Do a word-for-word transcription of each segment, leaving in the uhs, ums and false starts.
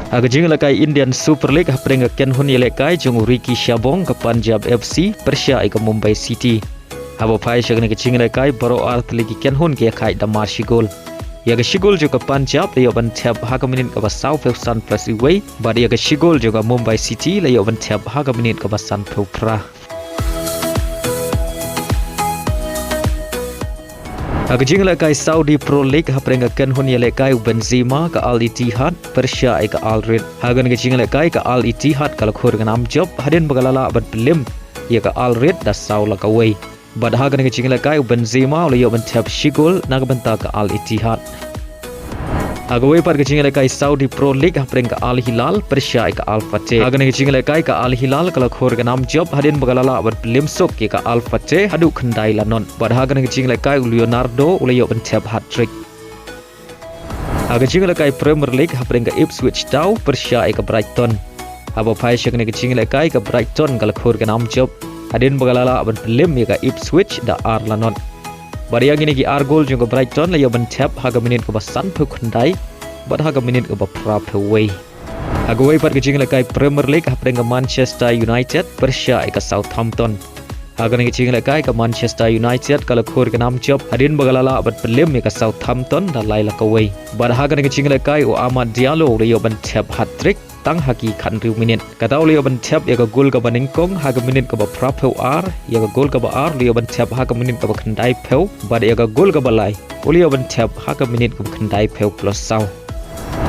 Ha ka jingïalehkai Indian Super League hapdeng ka kynhun ïalehkai jong u Ricky Shabong ka Punjab F C pyrshah ïa ka Mumbai City. Haba phai sha kane ka jingïalehkai baroh artylli ki kynhun ki ïakhaid da mar shi gol. Ïa ka shi gol jong ka Punjab la ïoh ban thep ha ka minit kaba sawphew san plus iwei, bad ïa ka shi gol jong ka Mumbai City la ïoh ban thep ha ka minit kaba sanphew phra. Ha ka jingïalehkai Saudi Pro League hapdeng ka kynhun ïalehkai u Benzema ka Al Ittihad pyrshah ïa ka Al Raid. Ha kane ka jingïalehkai ka Al Ittihad ka la khur ka nam jop hadien ba ka la lah ban pynlem ïa ka Al Raid da saw la kawei. Bad ha kane ka jingïalehkai u Benzema u la ïoh ban thep shi gol na ka bynta ka Al Ittihad. Ha kawei pat ka jingïalehkai Saudi Pro League hapdeng ka Al Hilal pyrshah ïa ka Al Fateh. Ha kane ka jingïalehkai ka Al Hilal ka la khur ka nam jop hadien ba ka la lah ban pynlem suk ïa ka Al Fateh haduh khyndai la not. Bad ha kane ka jingïalehkai u Leonardo u la ïoh ban thep hat-trick. Ha ka jingïalehkai Premier League hapdeng ka Ipswich Town pyrshah ïa ka Brighton. Haba phai sha kane ka jingïalehkai ka Brighton ka la khur ka nam jop hadien ba ka la lah ban pynlem ïa ka Ipswich da ar la not. Bad ïa kine ki ar gol jong ka Brighton la ïoh ban thep ha ka minit kaba sanphew khyndai bad ha ka minit kaba phraphew wei. Ha kawei pat ka jingïalehkai Premier League hapdeng ka Manchester United pyrshah ïa ka Southampton. Ha kane ka jingïalehkai ka Manchester United ka la khur ka nam jop hadien ba ka la lah ban pynlem ïa ka Southampton da lai la kawei. Bad ha kane ka jingïalehkai u Amad Diallo u la ïoh ban thep hat-trick tang ha ki khathynriew minit. Kata u la ïoh ban thep ïa ka gol kaba nyngkong ha ka minit kaba phraphew ar, ïa ka gol kaba ar u la ïoh ban thep ha ka minit kaba khyndaiphew, bad ïa ka gol kaba lai u la ïoh ban thep ha ka minit kaba khyndaiphew plus saw.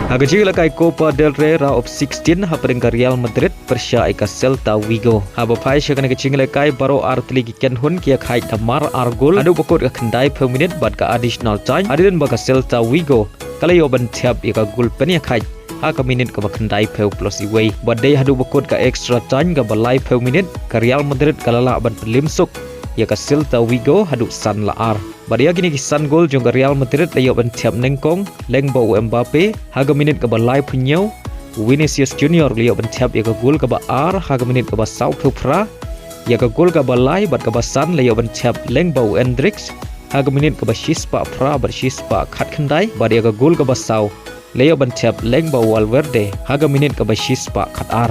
Ha ka jingïalehkai Copa del Rey round of sixteen hapdeng ka Real Madrid pyrshah ïa ka Celta Vigo. Haba phai sha kane ka jingïalehkai baroh artylli ki kynhun ki ïakhaid da mar ar gol haduh ba kut ka khyndaiphew minit bad ka additional time hadien ba ka Celta Vigo ka la ïoh ban thep ïa ka gol pynïakhaid ha ka minit kaba khyndaiphew plus iwei. Bad dei haduh ba kut ka extra time kaba laiphew minit ka Real Madrid ka la lah ban pynlem suk ïa ka Celta Vigo haduh san la ar. Bad ïa kine ki san gol jong ka Real Madrid la ïoh ban thep nyngkong lyngba u Mbappe ha ka minit kaba laiphew hynñiew, u Vinicius Junior u la ïoh ban thep ïa ka gol kaba ar ha ka minit kaba sawphew phra, ïa ka gol kaba lai bad kaba san la ïoh ban thep lyngba u Endrick ha ka minit kaba shispah phra bad shispah khatkhyndai, bad ïa ka gol kaba saw la ïoh ban thep lyngba u Valverde ha ka minit kaba shispah khatar.